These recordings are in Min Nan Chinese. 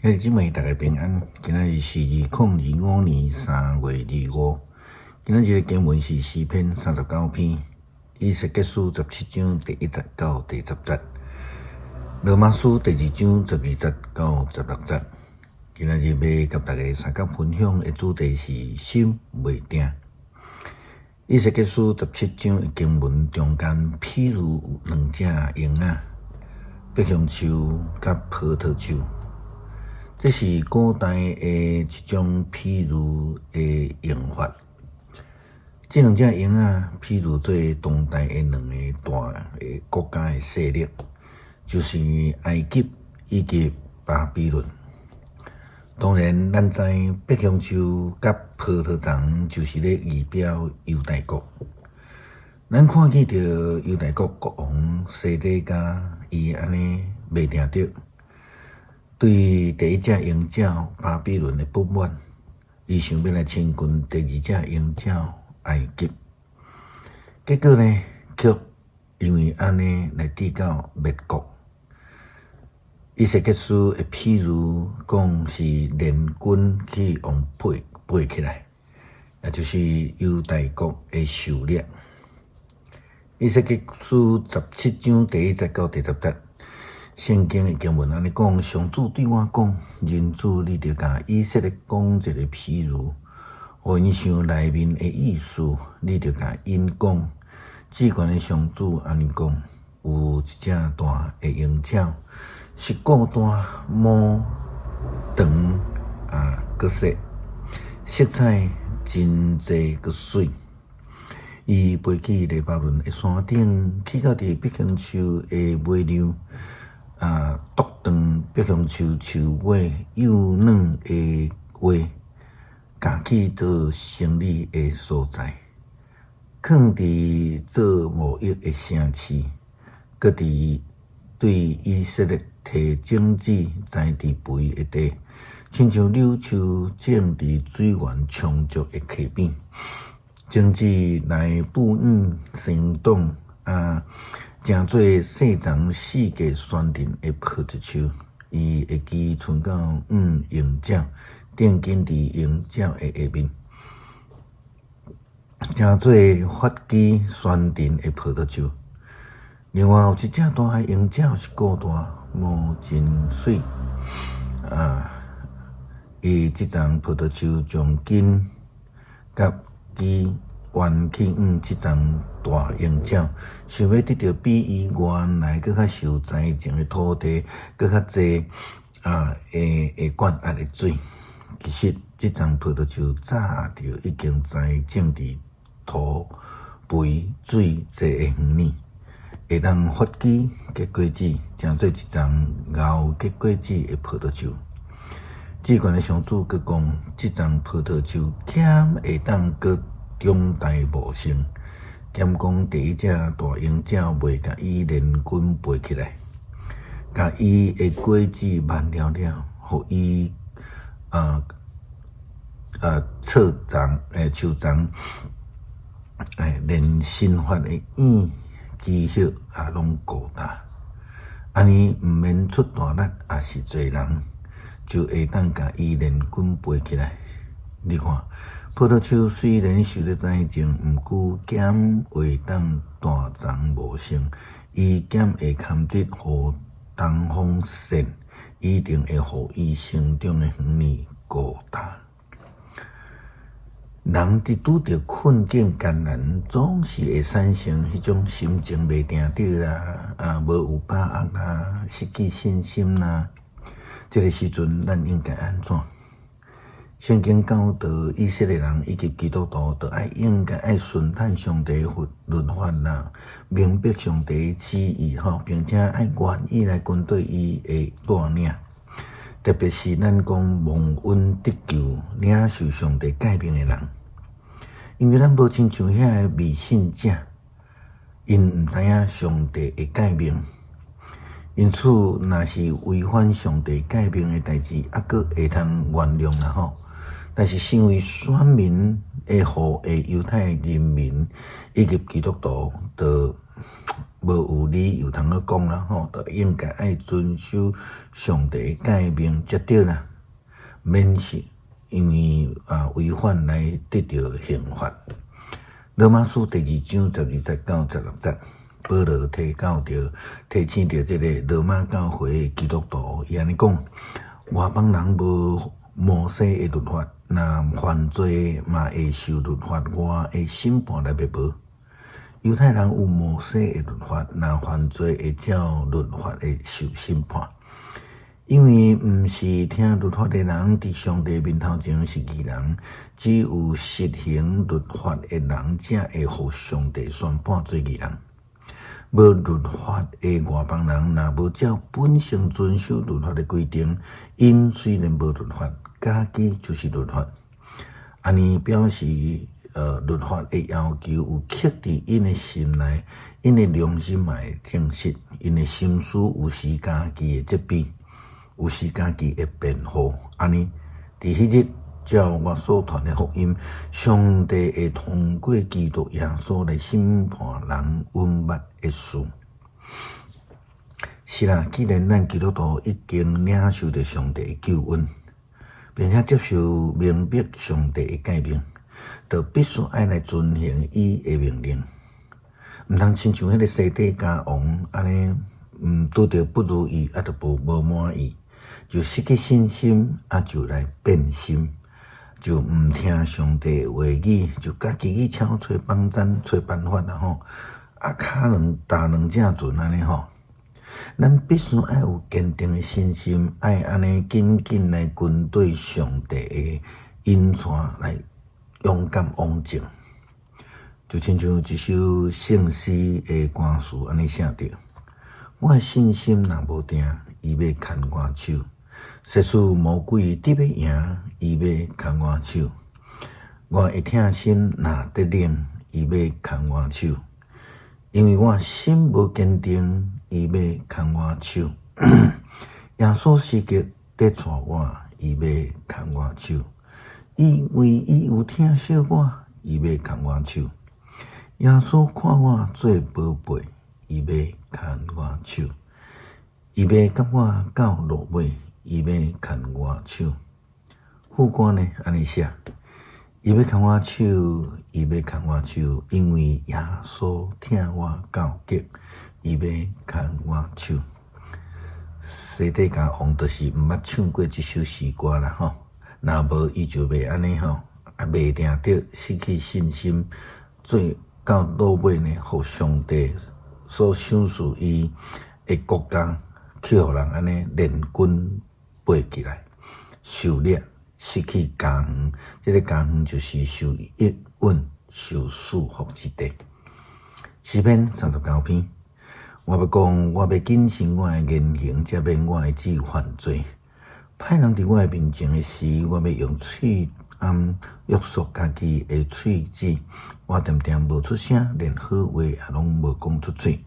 兄弟姊妹，大家平安。今仔日是2025年3月25。今仔日的經文是詩篇39篇，以西結書17章第1節到第10節，羅馬書第2章12節到16節。今仔日欲佮大家相共分享的主題是心袂定。以西結書十七章的經文中間，譬如有兩隻鷹仔，白橡樹佮葡萄樹。這是古代的一種譬喻的用法。這兩隻鷹仔，譬喻做當代的兩个大的國家的勢力，就是埃及以及巴比倫。當然，咱知白橡樹佮葡萄欉就是咧預表猶大國。咱看見著猶大國國王西底家，伊按呢袂定著。對第一隻鷹鳥巴比倫的不滿，伊想欲來親近第二隻鷹鳥埃及，結果呢，卻因為按呢來致到滅國。以西結書的譬喻講是連根去予拔拔起來，也就是猶大國的受掠。以西結書十七章第一節到第十節。聖經的經文按呢講，上主對我講：人子，你著共以色列講一個譬喻，予𪜶想內面的意思。你著共𪜶講，至懸的上主按呢講：有一隻大的鷹鳥，是顧大毛長啊，閣細，色彩真濟閣媠。伊飛去黎巴嫩的山頂，去到佇白橡樹的尾梁。啊，啄斷白橡樹樹尾幼嫩的葉，共去做生理的所在，囥佇做貿易的城市，閣佇對以色列提種子栽佇肥的地，親像柳樹種佇水源充足的溪邊，種子來哺養生長啊。成做細叢四界懸陣的葡萄樹，伊的枝伸到向鷹鳥，釘根佇鷹鳥的下面，成做發枝懸陣的葡萄樹。另外有一隻大的鷹鳥是顧大，毛真媠，啊，伊這叢葡萄樹將根佮枝彎去向這叢大鷹鳥，想欲得著比伊原來閣較受栽種的土地閣較濟啊，的管壓的水。其實，這叢葡萄樹早就已經栽種佇土肥水濟的園裡，會當發枝結果子，成做一叢𠢕結果子的葡萄樹。至懸的上主閣講，這叢葡萄樹敢會當閣長大茂盛，兼講第一隻大鷹鳥袂共伊連根拔起來，共伊的果子挽了了，予伊側叢欸樹叢欸連新發的葉枝葉也攏顧大，按呢毋免出大力，抑是濟人就會當共伊連根拔起來。你看，葡萄樹雖然受著栽種，毋過敢會當大叢茂盛，伊敢會堪得予東風扇，一定會予伊生長的園裡顧大。人佇拄著困境艱難，總是會產生彼種心情袂定著啦，啊，無有把握啦，失去信心啦。這个時陣，咱應該按怎？聖經教導以色列人以及基督徒，都愛應該愛順趁上帝的律法啦，明白上帝的旨意吼，並且愛願意來跟綴伊的帶領。特別是咱講蒙恩得救、領受上帝誡命的人，因為咱無親像遐个未信者，𪜶毋知影上帝的誡命。因此，若是違反上帝誡命的代誌，猶閣會通原諒啦吼。但是，身為選民的後裔猶太人民以及基督徒，就無有理由通去講啦吼，就應該愛遵守上帝的誡命才對啦，免是因為啊違反來得著刑罰。羅馬書第二章十二節到十六節，保羅提到著提醒著這個羅馬教會的基督徒，伊按呢講：外邦人無摩西的律法，若犯罪嘛會受律法外的審判來滅無。猶太人有摩西的律法，若犯罪會照律法的受審判。因為毋是聽律法的人，佇上帝面頭前是義人，只有實行律法的人，才會予上帝宣判做義人。無律法的外邦人，若無照本性遵守律法的規定，𪜶雖然無律法，家己就是律法。按呢表示，律法的要求有刻佇𪜶的心內，𪜶的良心嘛會證實，𪜶的心思有時家己會責備，有時家己會辯護。按呢，佇彼日，照我所傳的福音，上帝會通過基督耶穌來審判人隱密的事。是啦，既然咱基督徒已經領受著上帝的救恩，並且接受明白上帝的誡命，就必須愛來遵行伊的命令，毋通親像彼個西底家王按呢，拄著不如意，啊，就無滿意，就失去信心，啊，就來變心，就毋聽上帝的話語，就家己去巧揣幫贊、揣辦法啦吼，啊，跤兩踏兩隻船按呢吼。咱必須愛有堅定的信心，愛按呢緊緊來跟隨上帝的引帶來勇敢往前，就親像一首聖詩的歌詞按呢寫著：我的信心若無定，伊欲牽我手；即使魔鬼得欲贏，伊欲牽我手。我的疼心若得冷，伊欲牽我手。因為我心無堅定，伊欲牽我手。耶穌時刻佇帶我，伊欲牽我手。因為伊有疼惜我，伊欲牽我手。耶穌看我做寶貝，伊欲牽我手。伊欲佮我到落尾，伊欲牽我手。副歌呢，按呢寫：伊欲牽我手，伊欲牽我手，因為耶穌疼我到極，伊欲牽我手。西底家王就是毋捌唱過這首詩歌啦，吼。若無伊就袂按呢吼，啊袂定著失去信心，最到落尾呢，予上帝所賞賜伊的國家去予人按呢連根拔起來，受掠，失去家園。這个家園就是受應允、受賜福之地。詩篇39篇，我欲講，我欲謹慎我的言行，才免我的舌犯罪。歹人佇我的面前的時，我欲用喙罨約束家己的喙舌。我定定無出聲，連好話也攏無講出喙。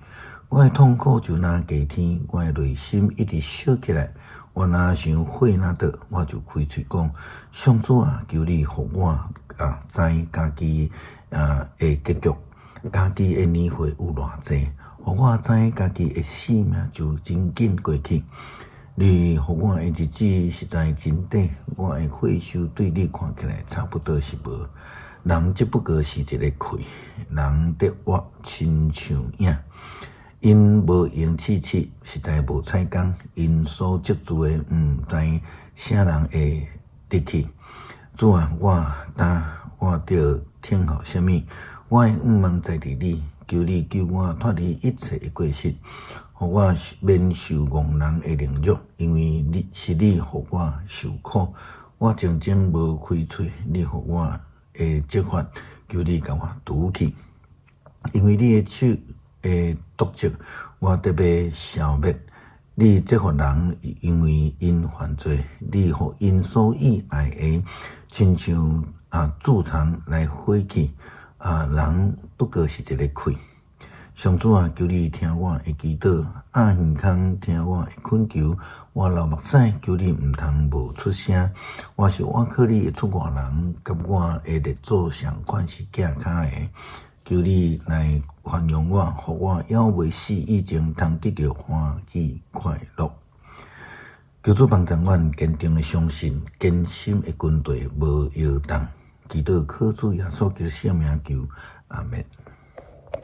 我的痛苦就若加添，我的內心一直燒起來。我若想火若倒，我就開喙講：上主啊，求你予我啊知家己啊的結局，家己的年歲有偌濟，予我知家己的性命就真緊過去。你予我的日子實在真短，我的歲數對你看起來差不多是無。人只不過是一个氣，人得活親像影。𪜶無閒刺刺，實在無彩工。𪜶所積聚的，毋知啥人會得去。主啊，我焦我著等候啥物？我的向望在佇你，求你救我脫離一切的過失，予我免受戇人的凌辱，因為你是你予我受苦，我靜靜無開喙，你予我的責罰，求你共我除去，因為你的手的毒責，我得欲消滅。你責罰人，因為𪜶犯罪，你予𪜶所喜愛的，親像啊蛀蟲來火去。啊，人不過是一个氣。上主啊，求你聽我的祈禱，掩耳孔聽我的懇求。我流目屎，求你毋通無出聲。我是倚靠你的出外人，佮我的列祖相款是寄跤的。求你來寬容我，予我猶未死以前，通得著歡喜快樂。求主幫助阮堅定的相信，堅心的軍隊無搖動。祈禱靠主耶穌基督聖名求，阿門。